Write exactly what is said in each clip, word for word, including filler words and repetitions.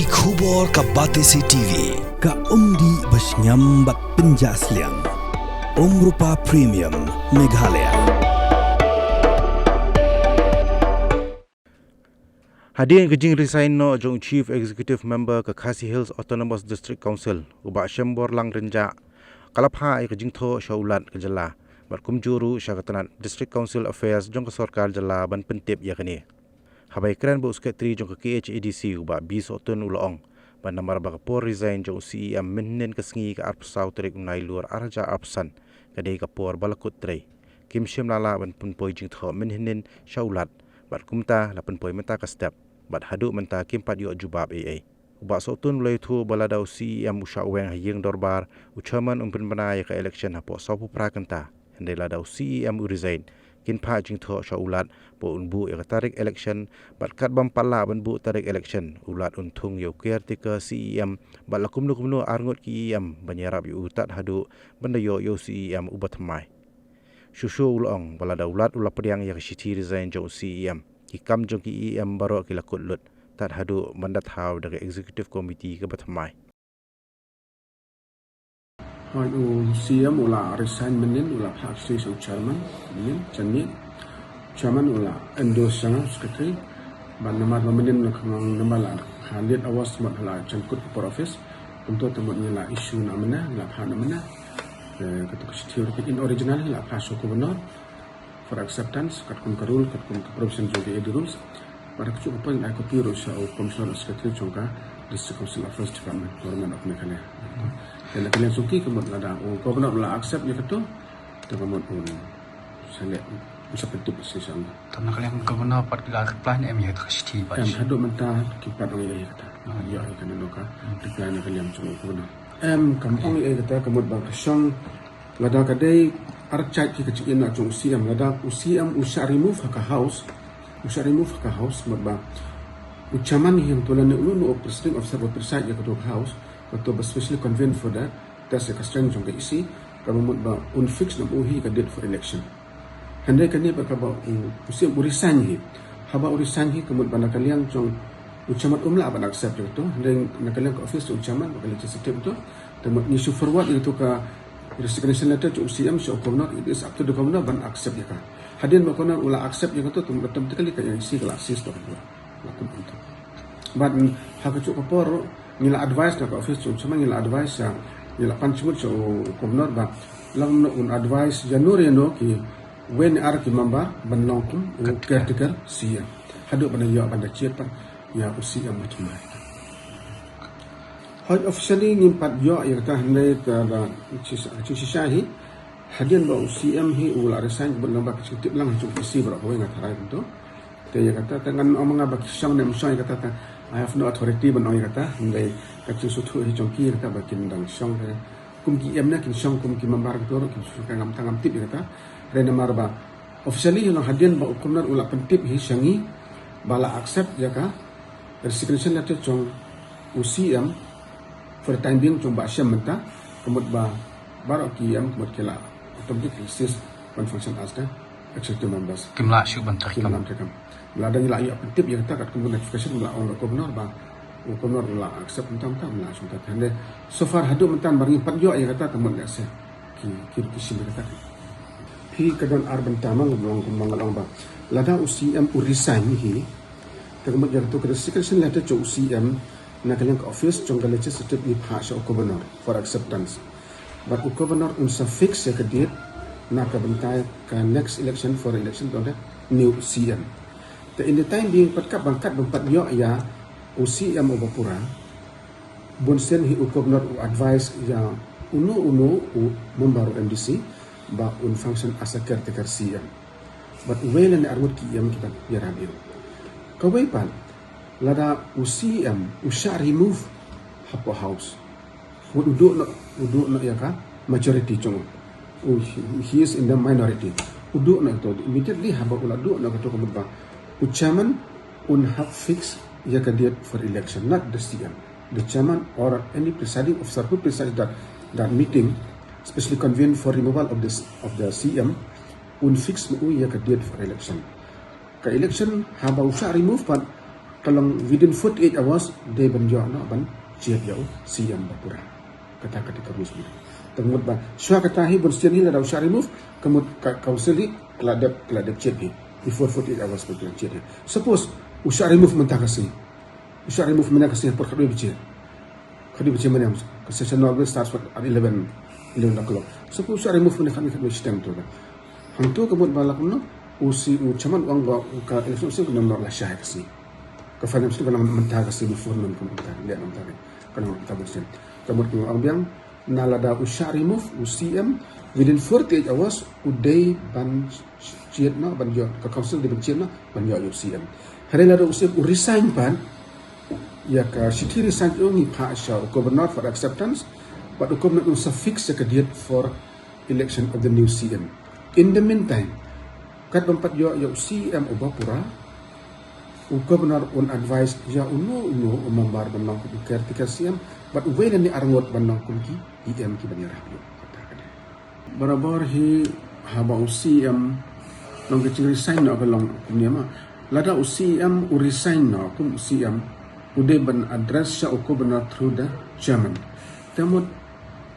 Khubor ka Batesi T V, ka umdih ba shngiam bad pynjah sliang. Umrupa Premium, Meghalaya. Hadien ka jingresign noh jong Chief Executive Member ka Khasi Hills Autonomous District Council, u Bah Shemborlang Rynjah, ka la phah ïa ka jingthoh sha u Lat ka jylla bad kumjuh ruh sha ka tnat District Council Affairs jong ka sorkar jylla ban pyntip ïa kane. Haba ïakren bad u Secretary jong ka K H A D C, u Bah B Sohtun, u la ong ba namar ba ka por resign jong u C E M mynhynnin ka sngi ka arphew saw tarik u Nailur arhajar arphew san ka dei ka por ba la kut trei, kim shym la lah ban pynpoi jingthoh mynhynnin sha u Lat, bad kumta la pynpoi mynta ka step, bad haduh mynta kim pat ïoh jubab ei ei. U Bah Sohtun u la ïathuh ba lada u C E M u shah weng ha ïing dorbar, u Chairman un pynbna ïa ka election hapoh sawphew phra kynta. Hynrei lada u C E M u resign, kin phah jingthoh sha u Lat ba un buh ïa ka tarik election, bad katba ym pat lah ban buh tarik election, u Lat un thung ïa u caretaker C E M, bad la kumno kumno arngut ki E M ban ïarap ïa u tad haduh ban da ïoh ïa u C E M uba thymmai. Shuh shuh u la ong ba lada u Lat u la pdiang ïa ka shithi resign jong u C E M, ki kam jong ki E M baroh ki la kut lut, tad haduh ban da thaw da ka Executive Committee kaba thymmai. Hooid, u C E M u la resign mynhynnin, u la phah shithi sha u Chairman mynhynnin, Chairman. Chairman u la endorse sha nga, Secretary. Bad namar ba mynhynnin la khang namar la ha late hours mut ha la jan kut ka por office. Kumto te mut ngi la issue na mynne, ngi la phah na mynne. Eh, kato ka shithi ruh in original ngi la phah sha u Governor for acceptance, katkum ka rule, katkum ka provision jong ka A D rules. Bad ha kajuh ka por ngi ai copy ruh sha u Commissioner Secretary jong ka District Council Affairs Department, Government of Meghalaya. Te na ka liang jong ki ka mut lada u Governor u la accept ïa kato, te ka mut un sa leh, un sa pyntip shisha. Te na ka liang Governor pat ki la reply ne em ïa ka shithi pat? Em, haduh mynta kim pat ong ïa kata. Ïa, ïa kane ka reply na ka liang jong u Governor. Em, kam ong ïa kata, ka mut ba ka shong Lada ka dei archait ki ka jingim na jong u C M, lada u C M u shah remove ha ka house, u shah remove ha ka house, mut ba u chairman hi hangto lane uno uno u presiding officer ba preside ïa kato ka house, kato ba specially convened for the, that's the constituency jong ka E C, kaba mut ba un fix na u hi ka date for election. Hynrei kane ba kaba u, u C M u resign hi. Haba u resign hi ka mut ba na ka liang jong u chairman um lah ban accept ïa kato. Hynrei na ka liang ka office jong u chairman, ba ka legislative to. Te mut ngi shu forward ïa kato ka resignation letter jong u C M sha u governor, it is up to the governor ban accept ïa ka. Hadien ba governor u la accept ïa kato, te mut automatically ka E C ka la cease to. La kum ito. Bad ha kajuh ka por ngi la advise na ka office jong u chairman, ngi la advise, ah, ngi la pan jingmut sha u governor ba lada un advise ïano ïano kiwei ne ar ki member ban long kum u caretaker C M. Haduh ban da ïoh ban da jied pat ïa u C M ba thymmai. Hooid, officially ngim pat ïoh ïa kata, hynrei ka da shisha, shisha hi. Hadien ba u C M hi u la resign, bad namar ka jingtip lang jong ki E C baroh kawei, nga tharai kumto. Te ïa kata te ngan ong ma nga ba ki shong ne ym shong ïa kata te I have no authority ban ong ïa kata. Hynrei ka jingsngewthuh hi jong ki ïa kata ba kin dang shong te kum ki E M ne kin shong kum ki member, kato ruh kin shong, ka ngam tang, ngam tip ïa kata. Hynrei namar ba officially, you know, hadien ba u governor u la pyntip hi sha ngi ba la accept ïa ka resignation letter jong u C M for the time being, jong Bah Shem mynta, ka mut ba baroh ki E M ka mut ki la automatic cease ban function as the executive members. Kim lah shuh ban trei kam. Kim lah trei kam. Lada ngi la ïoh pyntip ïa kata katkum ka notification, ngi la ong da u governor ba u governor u la accept mynta, mynta, ngi la shu trei. Hynrei so far haduh mynta namar ngim pat ïoh ïa kata, te mut lehse ki, ki, ki shim ïa kata. Phi, ka don ar bynta, ma nga ong, ma nga ong ba lada u C M u resign hi, te ka mut ïa kato ka resignation letter jong u C M na ka liang ka office jong ka legislative ngi phah sha u governor for acceptance. Bad u governor un sa fix ïa ka date na ka bynta ka next election, for election of the new C M. Te in the time being, pat katba, katba ym pat ïoh ïa u C M uba pura, bunsien hi u governor u advise ïa uno uno u member u M D C ba un function as a caretaker C M. Bad uwei lane arngut ki E M ki ban ïarap ïa u. Kawei pat, lada u C M u shah remove hapoh house, u duh noh, u duh noh ïa ka majority jong u. U, he, he is in the minority. U duh noh ïa kato, immediately haba u la duh noh ïa kato, ka mut ba u chairman un hap fix ïa ka date for election, not the C M. The chairman or any presiding officer who presides that, that meeting specially convened for removal of this, of the C M, un fix ma u ïa ka date for election. Ka election, haba u shah remove pat, Ka long within forty-eight hours dei ban ïoh noh ban jied ïa u C M ba pura. Kata kata ka rules mynta. Te mut ba shuwa kata hi bun sien hi lada u shah remove, ka mut ka council hi ka la dep, ka la dep jied hi before forty-eight hours ba ka la jied hi. Suppose u shah remove mynta ka sngi, u shah remove mynta ka sngi por khatwei baje, khatwei baje mynne, ka session normally starts at eleven, eleven o'clock. Suppose u shah remove mynne khatwei, khatwei shiteng tu kan. Hangtu ka mut ba la kumno, u C, u chairman u ong ba ka election official kan ym lah lashai ka sngi. Ka finance tu kan long mynta ka sngi, before noon kan long mynta, leh mynta ka, kan long mynta ka sngi. Ka mut ka ong biang, na lada u shah remove u C M, within forty-eight hours u dei ban jied noh, ban ïoh, ka council dei ban jied noh ban ïoh ïa u C M. Hynrei lada u C M u resign pat, ïa ka shithi resign u ngi phah sha u governor for acceptance, bad u governor un sa fix ïa ka date for election of the new C M. In the meantime, kat ban pat ïoh ïa u C M uba pura, u governor un advise ïa uno uno u member ban long kum u caretaker C M, bad uwei na ne arngut ban long kum ki E M kiban ïarap ïa u. Kata ka dei. Barabor hi haba u C M long ka jingresign noh ka long kumne ma. Lada u C M u resign noh kum u C M, u dei ban address sha u governor through the chairman. Te mut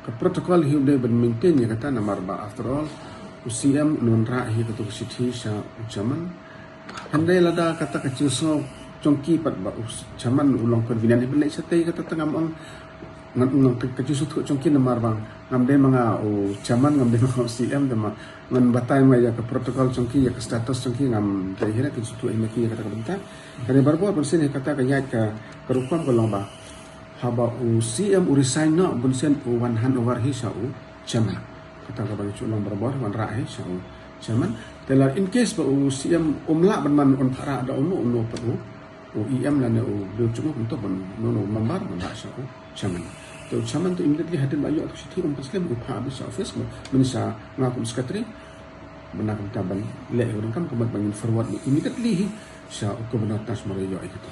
ka protocol hi u dei ban maintain ïa kata namar ba after all u C M un wanrah hi kato ka shithi sha u chairman. Hynrei lada kata ka jingsngew jong ki pat ba u chairman u long convenient hi ban leit shatei, kata te ngam ong, ngan ong ka, ka jingsngewthuh jong ki namar ba ngam dei ma nga u chairman, ngam dei ma nga u C M, te ma ngan batai ma ïa ka protocol jong ki, ïa ka status jong ki, ngam dei hi na ka jingsngewthuh ïa ma ki ïa kata ka bynta. Hynrei barabor bun sien hi kata ka ïaid ka, ka rukom ka long ba haba u C M u resign noh bun sien u wan hand over hi sha u chairman. Kata kaba ngi shu long barabor, wanrah hi sha u chairman. Te lada in case ba u C M um lah ban man un phah rah da uno uno pat u, u E M lane u briew jong u, kumto ban uno uno member ban rah sha u chairman. Te u chairman te immediately hadien ba ïoh ka shithi um pynslem u phah beit sha office, mynta sha nga kum secretary, ban da kumta ban leh ïa u donkam, kumta ban ngin forward immediately hi sha u governor tang shu mar ïoh ïa kito.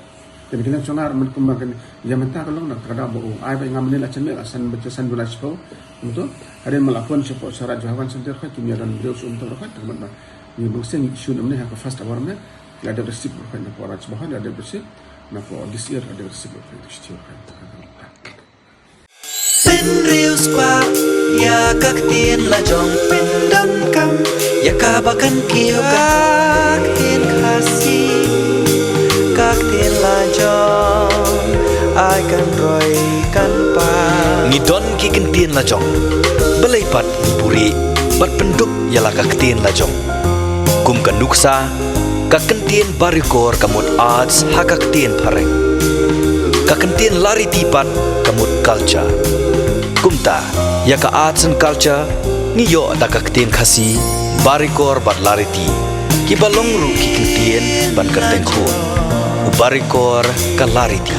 Te na ka liang jong nga, man kumba kan ïa mynta ka long na ka daw ba u ai ba nga mynne la jan mih la san baje san bun la shiphew. Kumto hadien ma la phone shapoh sha Raj Bhavan Center, khoi kim ïa don briew shu um to khoi, te kumta ba ngi bun sien ngi issue na mynne ha ka first hour mynne. La dep receive khoi na pdeng Raj Bhavan, la dep receive na pdeng D C, la dep receive khoi tu shithi khoi. Pynriewspah ïa ka ktien la jong, pyndonkam ïa kaba kan kiew ka ktien Khasi. Ka ktien la jong ai kan roi kan pan. Ngi don ki ktien la jong. Balei pat ngi buhrieh bad pynduk ïa la ka ktien la jong. Kum ka nuksa, ka ktien Barikor ka mut arts ha ka ktien Phareng. Ka ktien Lariti pat ka mut culture. Kumta, ïa ka arts and culture ngi ïoh da ka ktien Khasi, Barikor bad Lariti, kiba long ruh ki ktien ban kyrteng khun. U Barikor ka Lariti.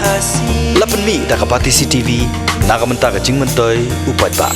La pynmih da ka Batesi TV na ka bynta ka jingmyntoi u paidbah.